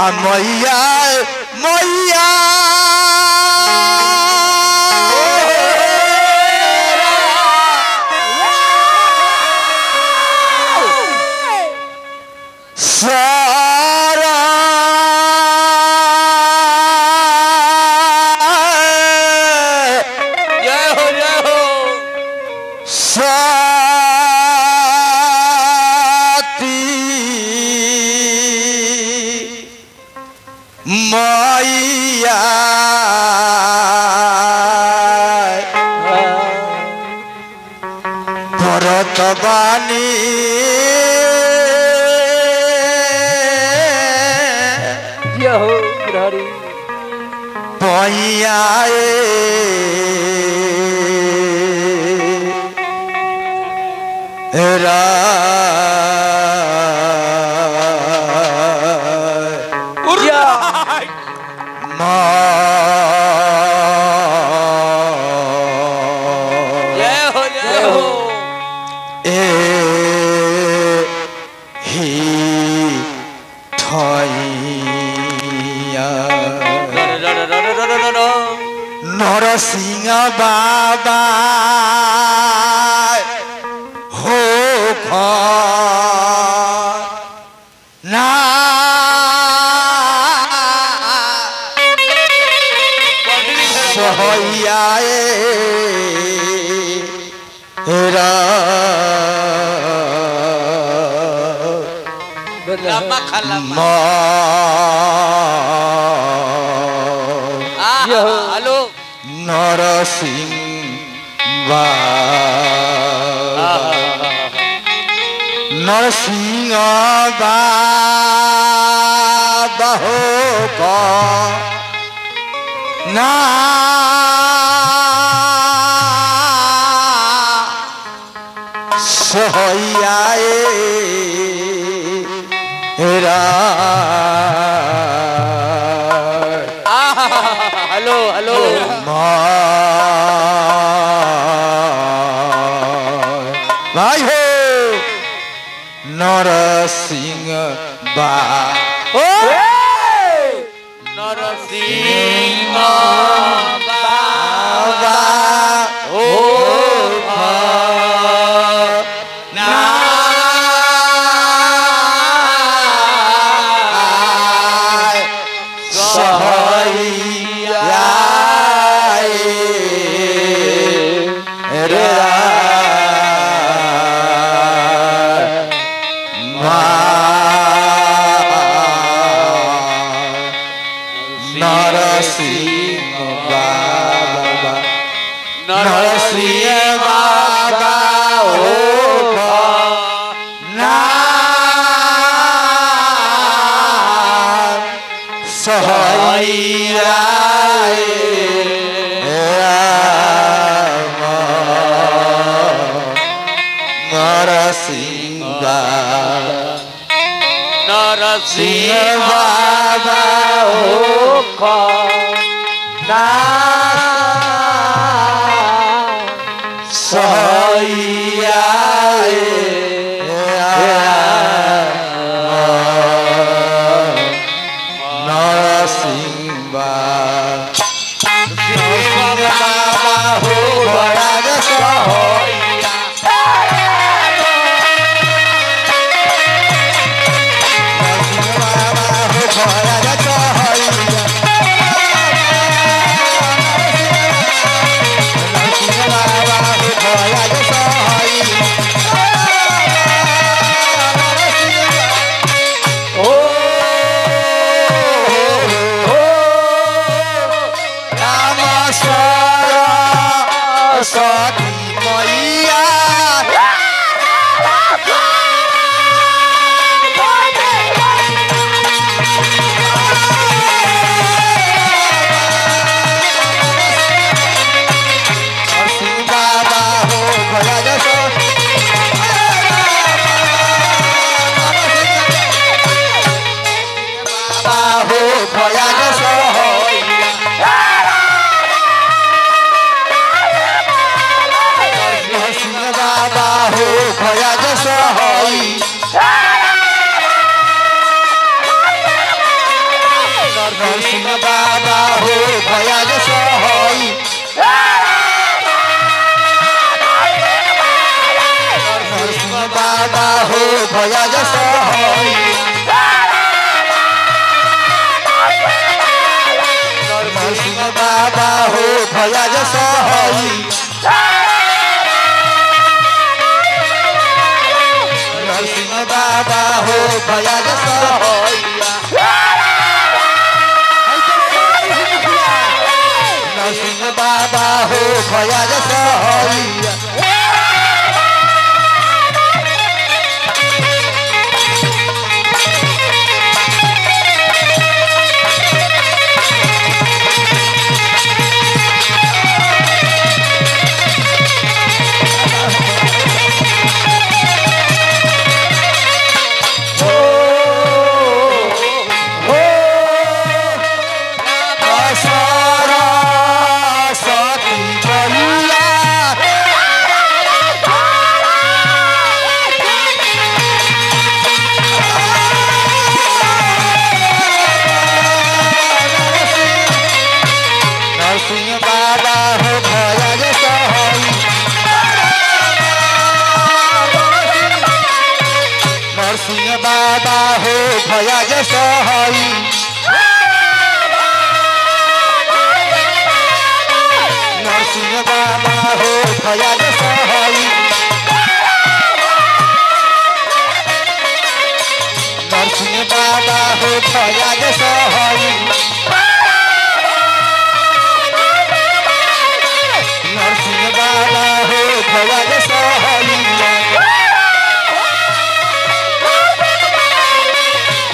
आ मैया मैया सारा जय हो जय हो। साती मैया भरत बानी जय हो गिरधारी। पैया जय हो जय हो। ए ही ठैया नरसिंह बाबा हो ना सहैया लम्मा खलम्मा। हेलो नरसिंह बाबा नरसिंह बाबा हो ना सहैया हेलो हेलो। भाई हो नरसिंह बा नरसिंह बाबा हो ना सहैया नरसिंह बाबा नरसिंह बाबा हो ना सहैया नरसिंह नरसिंह बाबा हो ना सहैया नरसिंह बाबा हो बड़ा सहैया नरसिंह बाबा हो बड़ा सहैया। नरसिंह बाबा हो भया सहाई। नरसिंह बाबा हो भया सहाई। नरसिंह बाबा हो भया सहाई। नरसिंह बाबा हो भया सहाई। नरसिंह बाबा हो भया सहाई। नरसिंह बाबा हो भया सहाई। नरसिंह बाबा हो भया सहाई। नरसिंह बाबा हो भया सहाई।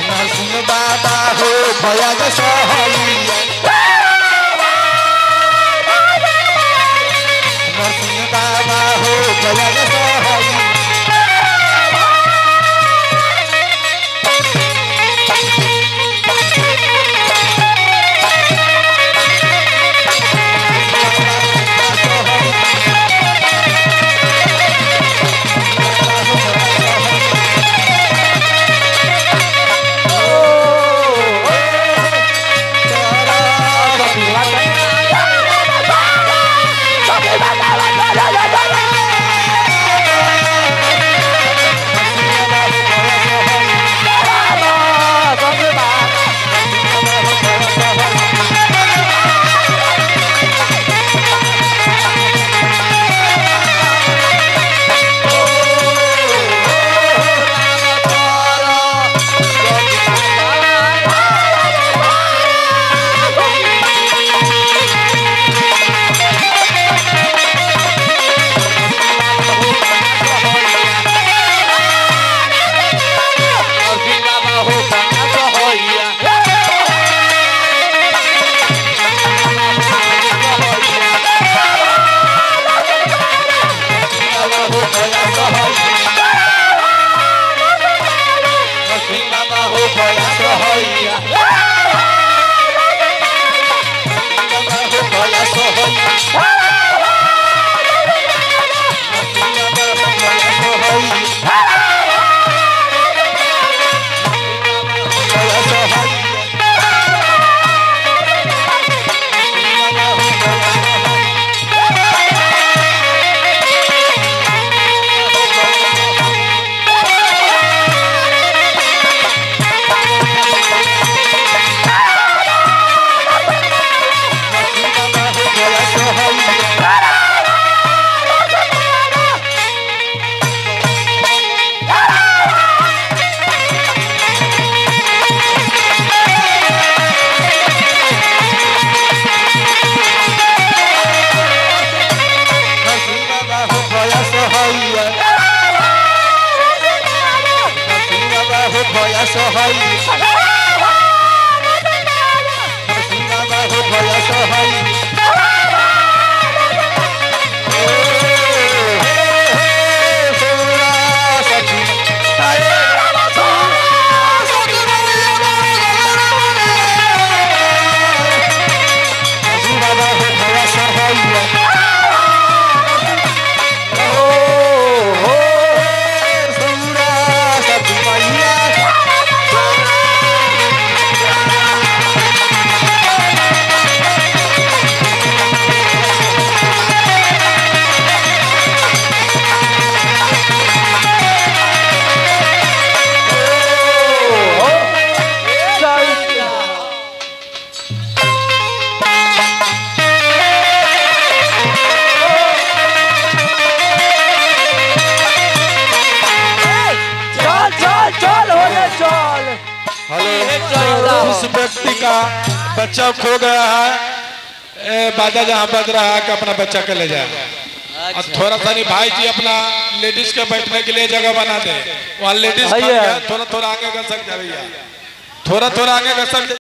नरसिंह बाबा हो भया सहाई। नरसिंह बाबा हो भया सहाई। नरसिंह बाबा हो भया सहाई। नरसिंह बाबा हो भया सहाई। हेलो। जिस व्यक्ति का बच्चा खो गया है, बाजा जहाँ बज रहा है कि अपना बच्चा के ले जाए। और थोड़ा सा नहीं भाई जी अपना लेडीज के बैठने के लिए जगह बना दे, वहाँ लेडीज थोड़ा थोड़ा आगे घसक जा भैया, थोड़ा थोड़ा आगे घसक।